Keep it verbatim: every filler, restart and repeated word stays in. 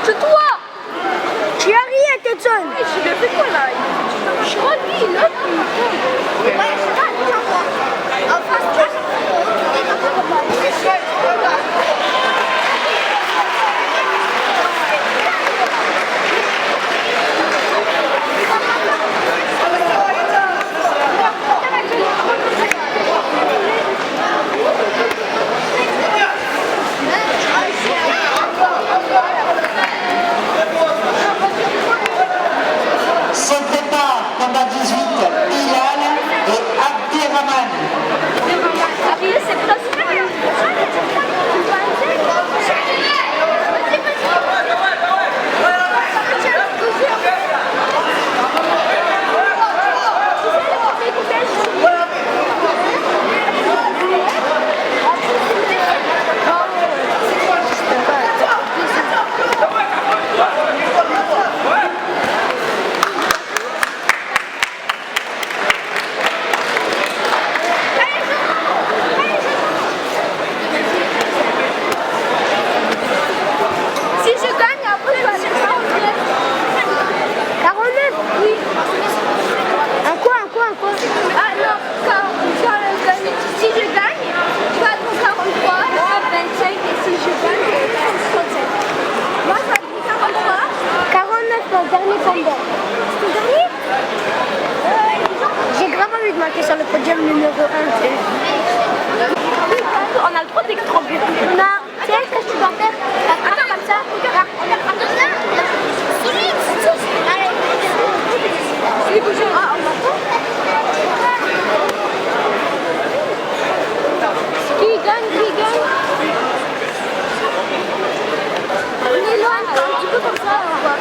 C'est toi. Tu as rien, Ketson. Je le fais quoi là? Je crois lui, l'autre, il me... Son départ, combat dix-huit, Bilal et Abderrahmane. Si je gagne, après, je vais aller quarante-neuf. Quarante-neuf? Oui. Un quoi, un quoi, un quoi? Ah non, quand, quand je gagne, si je gagne, je vais être quarante-trois, je vais être vingt-cinq, et si je gagne, je vais être trente-cinq. Moi, ça dit quarante-trois. Quarante-neuf, mon dernier combat. C'est ton dernier? J'ai grave envie de marquer sur le podium numéro un. On a le droit d'être en... Non, tu sais ce que tu dois faire? Attrape comme ça. Regarde, regarde, regarde. Ah, on m'entend? Qui gagne, qui gagne? On éloigne un petit peu comme ça, on voit.